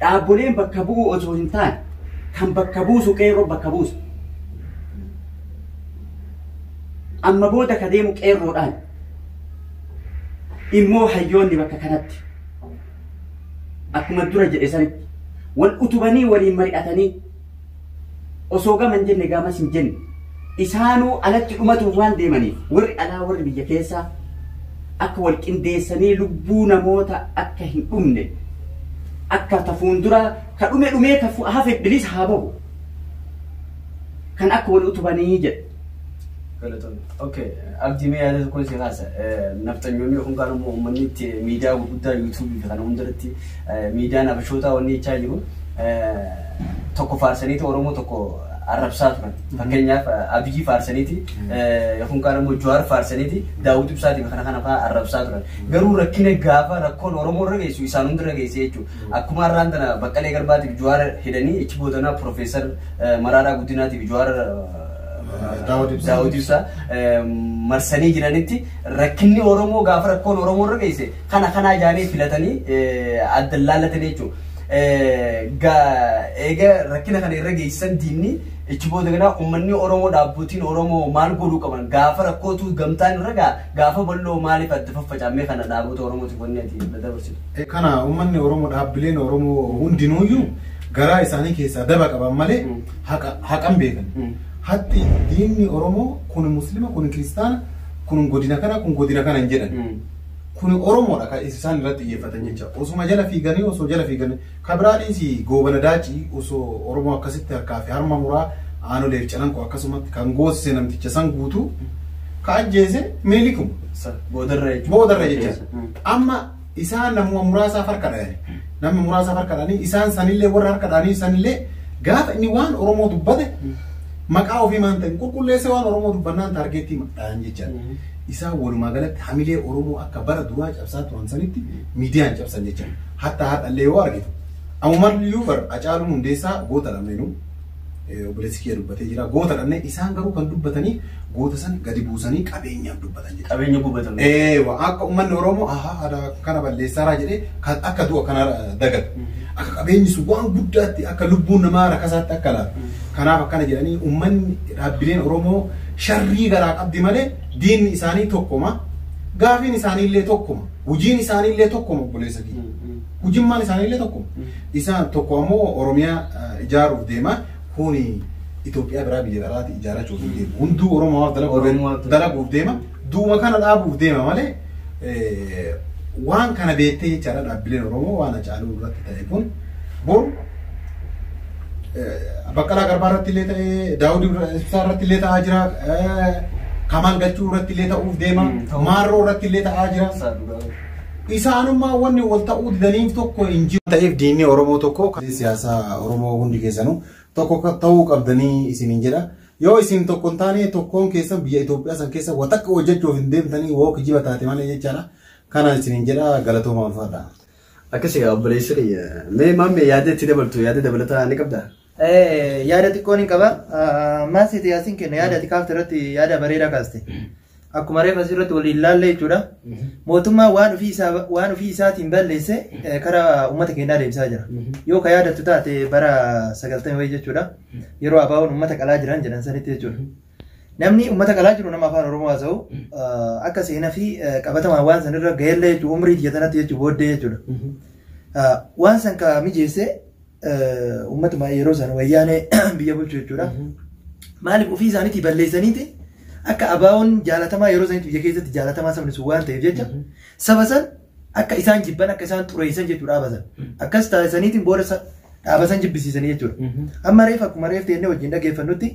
dhaabboleen bakka bu'u osoo hin taane kan bakka buusu qeerroo bakka buusu. Amma booda ka deemu qeerroodhaan immoo hayyoonni bakka kanatti akkuma dura jedhe sanitti wal utubanii waliin mari'atanii osoo gama hin jenne gamas hin jenne isaanuu alatti dhumatuuf waan deemaniif warri alaa warri biyya keessaa akka wal qindeessanii lubbuu namoota akka hin dhumne akka ta fuuldura ka dhume dhumee ka hafe bilis haa bahu kan akka wal utubanii jedhe. Okay, Abdii mee yaada tokkoon si kaasa. Nafxanyoonni yookaan kaan immoo uummanni itti miidiyaa gurguddaa yuutuubii fi kana hundarratti miidiyaan habashootaa wanni jechaa jiru tokko faarsaniiti Oromoo tokko arrabsaa turan. Fakkeenyaaf Abiyyi faarsaniiti yookaan kaan immoo Jawaar faarsaniiti Daawud Ibsaatii fi kana kana fa'aa arrabsaa turan. Garuu rakkina gaafa rakkoon Oromoo irra geessu isaan hundarra geesse jechuudha. Akkuma har'aan tana Baqqalee Garbaatiif Jawaar hidhanii ichi boodanaa Profeesar Maraaraa Guddinaatiif Jawaar Daawud Ibsaa marsanii jiranitti rakkinni Oromoo gaafa rakkoon Oromoo irra geesse kana kanaa jaanii filatanii adda laallatanii jechuudha. Eega rakkina kana irra geessisan diinni Ichi booda kana uummanni Oromoo dhaabbotiin Oromoo maal godhuu qaban gaafa rakkootu gamtaan irra gaa gaafa bal'oo maaliif adda faffaca'amee kana dhaabota Oromootiif wanni ati dabarsitu. Kana uummanni Oromoo dhaabbileen Oromoo hundinuuyyuu garaa isaanii keessaa daba qaban malee haqan beekan. Hatti diinni Oromoo kun Muslima, kun Kiristaana, kun godina kana, kun godina kana hin jedhan. Kun Oromoodha kan isaan irratti xiyyeeffatan jecha. Osuma jala fiiganii osoo jala fiiganii kabiraadhiis goobana daacii osoo Oromoo akkasitti harkaa fi harma muraa aanoleef calanqoo akkasumatti kan goosise namticha san guutuu ka ajjeese Minilikuma. Boodarra jechuudha. Boodarra jecha. Amma isaan namuma muraasaaf harka dhahani. Namni muraasaaf harka dhahanii isaan sanillee warra harka dhahanii sanillee gaafa inni waan Oromoo dubbate maqaa ofii maan ta'in qulqulleesse waan Oromoo dubbannaan taargeettii dhahan jecha. Isaan walumaa galatti hamilee Oromoo akka bara duraa cabsaa turan sanitti miidiyaan cabsan jecha. Hatta haadhallee yoo argitu. Ammumayyuu bar Hacaaluun Hundeessaa goota dhabneenuu obboleessi kiyya dubbatee jira. Goota dhabnee isaan garuu kan dubbatanii goota san gadi buusanii qabeenyaaf dubbatan jechuudha. Qabeenya gubatan. Eewa akka uummanni Oromoo ahaa aadaa kana balleessaaraa jedhee kan akka du'a kana dagatu. Akka qabeenyi sun waan guddaatti akka lubbuun namaa rakasaatti akka laatu. Kanaaf akkana jedhanii uummanni dhaabbileen Oromoo sharrii garaa qabdi malee diinni isaanii tokkuma. Gaafiin isaanii illee tokkuma. Hojiin isaanii illee tokkuma obboleessa kiyya. Hujimmaan isaanii illee tokkuma. Isaan tokko ammoo Oromiyaa ijaaruuf deema. Kuni Itoophiyaa biraa biyya biraatti ijaarrachuuf hin deemu. Hunduu Oromoo dalaguuf deema. Duuma kana dhaabuuf deema malee waan kana beektee jechaadha dhaabbileen Oromoo waan Hacaaluu irratti ta'e kun boru Baqqalaa Garbaa irratti illee ta'ee Daawud Ibsaa irratti illee ta'aa jira. Kamal Galchuu irratti illee ta'uuf deema. Maarroo irratti illee ta'aa jira. Isaanummaa wanni wal ta'uu didaniif tokko hin jiru. Ta'eef diinni Oromoo tokko siyaasa Oromoo hundi keessanuu tokko ta'uu qabdanii isiniin jedha. Yoo isin tokko hin taane tokkoon keessan biyya Itoophiyaa san keessa watakka hojjechuuf hin deemtanii woo kijiba taate malee jechaadha. Kana isiniin jedha galatooma ulfaadha. Akkasii obboleessi kiyya. Mee maammee yaada itti dabaltu yaada dabalataa ni qabdaa? Yaada xiqqoon hin qaba. Maasii yaasiin kenna yaada ati kaafte irratti yaada bareedaa kaaste. Akkuma reefa asirratti waliin ilaalle jechuudha. Mootummaan waan ofii isaatiin balleesse karaa uummata keenyaa deebisaa jira. Yoo ka yaadattu taate bara 90 wayii jechuudha. Yeroo ABO'n uummata qalaa jiran jedhan sanitti jechuudha. Namni uummata qalaa jiru nama afaan Oromoo haasa'u akka seenaa fi qabatamaan waan sanirra gaheellee jechuudha umrii biyya sanatti jechuudha booddee jechuudha. Waan san ka mijeesse uummatuma yeroo sana wayyaanee biyya bulchu jechuudha. Maaliif ofii isaaniitii balleessaniiti akka ABO'n jaalatamaa yeroo sanitti biyya keessatti jaalatamaa sabni sun waan ta'eef jecha saba san akka isaan jibban akka isaan xureessan jechuudha dhaaba san. Akkas taasisaniitiin booda dhaaba san jibbisiisanii jechuudha. Amma reef akkuma reef teennee wajjin dhaggeeffannutti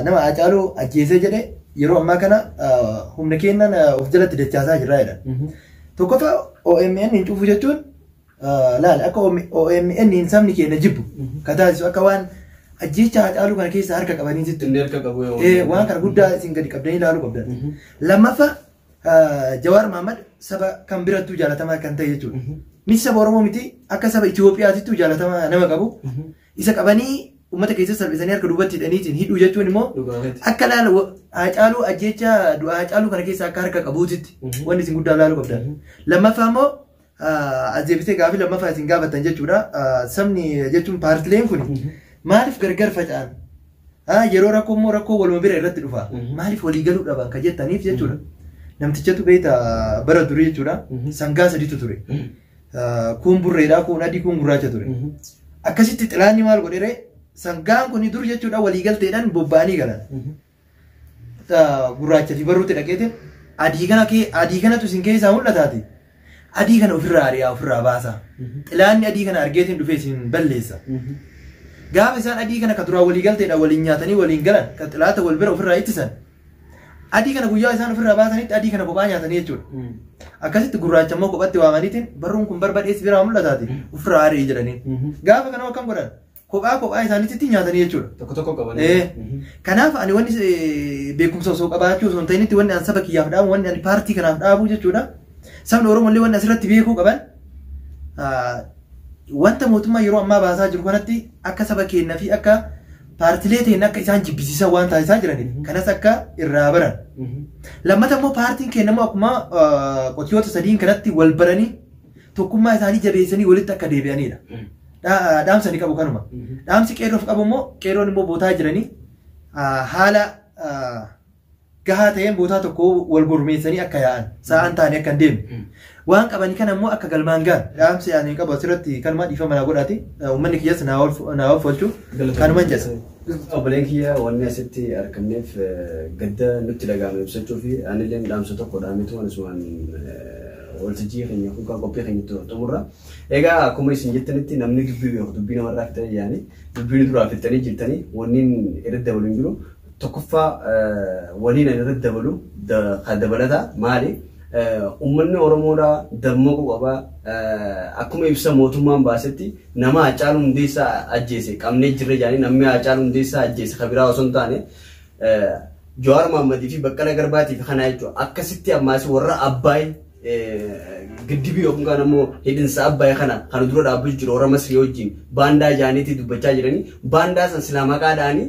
nama Hacaaluu ajjeesee jedhe yeroo ammaa kana humna keennan of jalatti dachaasaa jirra jedhan. Tokkoffaa OMN hin cufu jechuun laala akka OMN hin sabni keenya jibbu ka taasisu akka waan ajjeecha Hacaaluu kana keessa harka qabanii sitti. Inni harka qabu yoo. Waan kana guddaa isin gadi qabdanii ilaaluu qabdan. Lammaffaa Jawaar Mahmad saba kan birattuu jaalatamaa kan ta'e jechuudha. Miti saba Oromoo miti akka saba Itoophiyaatittuu jaalatamaa nama qabu. Isa qabanii uummata keessatti salphisanii harka duubatti hidhaniitiin hidhuu jechuun immoo akka laala Hacaaluu ajjeecha du'a Hacaaluu kana keessa akka harka qabuutitti wanni isin guddaa ilaaluu qabdan. Lammaffaa immoo as deebisee gaafii lammaffaa isin gaafattan jechuudha. Sabni jechuun paartileen kun maaliif gargar faca'an? Yeroo rakkoo immoo rakkoo waluma bira irratti dhufa. Maaliif walii galuu dhaban kan jettaniif jechuudha. Namtichatu beekta bara durii jechuudha. Sangaa sadiitu ture. Kun burreedha, kun adii, kun gurraacha ture. Akkasitti xilaanni maal godhere sangaan kun dur jechuudha walii galteedhaan bobba'anii galan. Gurraacha fi barruutti dhaqeetiin adii kanatu isin keessaa mul'ataati. Adii kana ofirraa ari'aa ofirraa baasa. Xilaanni adii kana argeetiin dhufee isin balleessa. Gaafa isaan adii kana ka duraan walii galteedhaan waliin nyaatanii waliin galan kan xilaata wal bira ofirraa ittisan. Adii kana guyyaa isaan ofirraa baasanitti adii kana kophaa nyaatanii jechuudha. Akkasitti gurraacha immoo kophatti waamaniitiin barruun kun barbadeessi biraa mul'ataati ofirraa ari'i jedhaniin. Gaafa kana akkam godhan kophaa kophaa isaaniitti nyaatanii jechuudha. Tokko tokko qaban. Kanaaf ani wanni beekumsa osoo qabaachuu osoo hin ta'initti wanni ani saba kiyyaaf dhaabu wanni ani paartii kanaaf dhaabu jechuudha. Sabni Oromoo illee wanni asirratti beekuu qaban wanta mootummaa yeroo ammaa baasaa jiru kanatti akka saba keenyaa fi akka paartilee ta'een akka isaan jibbisiisan waan taasisaa jiraniif kanas akka irraa baran. Lammata immoo paartiin keenya immoo akkuma qotiyoota sadiin kanatti wal baranii tokkummaa isaanii jabeessanii walitti akka deebi'anidha. Dhaamsa ni qabu kanuma. Dhaamsi qeerroof qabu immoo qeerroon immoo bootaa jiranii haala gahaa ta'een bootaa tokko wal gurmeessanii akka yaa'an sa'aan ta'anii akka hin deemne. Waan qabanii kana immoo akka galmaan gahan dhaamsi ani qabu asirratti kanuma dhiifama naa godhaati. Uummanni kiyyas naa of oolchu kanuma hin jedha. Obboleen kiyya wanni asitti argamneef gadda nutti dhagahame ibsachuu fi anillee dhaamsa tokko dhaametu asumaan waltajjii keenya yookaan qophii keenya xumurra. Egaa akkuma isin jettanitti namni dubbii beeku dubbii namarraa fixanii yaani dubbii duraa fixanii jirtanii wanni irratti dabalu hin jiru. Tokkoffaa waliin ani irratti dabalu dabalataa maali? Uummanni Oromoodhaa dammaquu qaba. Akkuma ibsa mootummaan baasetti nama Haacaaluu Hundeessaa ajjeese qabnee jirra jedhanii namni Haacaaluu Hundeessaa ajjeese kan biraa osoo hin taane Jawaar Mohammadii fi Baqqalaa Garbaatii fi kana jechuudha. Akkasitti ammaas warra Abbaay giddibii yookaan ammoo hidhinsa Abbaay kana kan dura dhaabbachuu jiru warra Masrii wajjin baandaa jaaniitii dubbachaa jiranii baandaa san silaa maqaadhaanii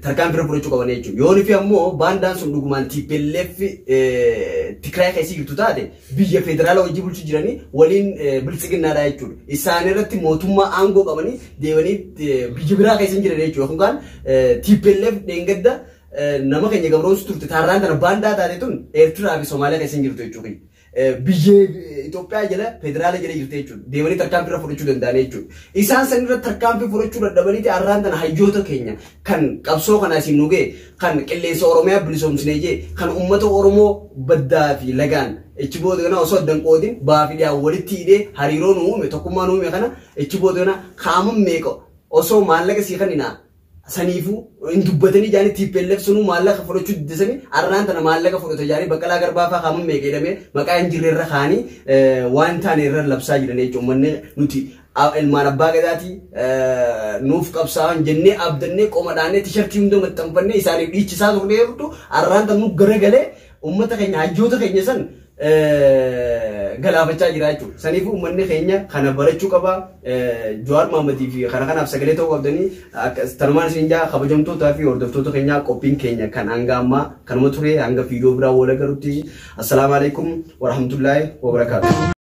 tarkaanfii irra fudhachuu qaban jechuudha. Yoon fi ammoo baandaan sun dhugumaan TPLF Tigraay keessa jirtu taate biyya federaala hojii bulchuu jiranii waliin biltsiginnaadha jechuudha. Isaan irratti mootummaa aangoo qabanii deemanii biyya biraa keessa hin jiran jechuudha. Yookaan TPLF dheengadda nama keenya gabroonsu turte taarraan tana baandaa taate tun Eertiraa fi Somaaliyaa keessa hin jirtu jechuudha. Biyya Itoophiyaa jala federaala jala jirti jechuudha. Deemanii tarkaanfii irra fudhachuu danda'an jechuudha. Isaan san irra tarkaanfii fudhachuu dadhabaniiti har'aan tana hayyoota keenya kan qabsoo kana asiin nu ga'e kan qilleensa Oromiyaa bilisoomsine jee kan uummata Oromoo baddaa fi lagaan ichi booda kana osoo addan qoodin baa fi dhiyaa walitti hidhee hariiroo nu uume tokkummaa nu uume kana ichi booda kana kaaman meeqa osoo maallaqa sii kaninaa saniifuu hin dubbatanii jaanii TPLF sunuu maallaqa fudhachuu diddisanii arraan tana maallaqa fudhata jaanii Baqqalaa Garbaa fa'aa kaaman meeqa jedhamee maqaa hin jirre irra kaanii waan taane irra labsaa jiran jechuudha. Uummanni nuti ilmaan abbaa gadaatii nuuf qabsaa'an jennee abdannee qoma dhaannee tishartii hunda maxxanfannee isaaniif dhiichisaa turre jirtu arraan tana nu garagalee uummata keenya hayyoota keenya san galaafachaa jira jechuudha. Saniifuu uummanni keenya kana barachuu qaba. Jawaar Mohammadii fi kana kanaaf sagalee ta'uu qabdanii tanumaan isin jaa kabajamtootaa fi hordoftoota keenyaa qophiin keenya kan hanga ammaa kanuma ture hanga viidiyoo biraa wal agarutti. Assalaamu alaikum warahmatullaahi wabarakaatuh.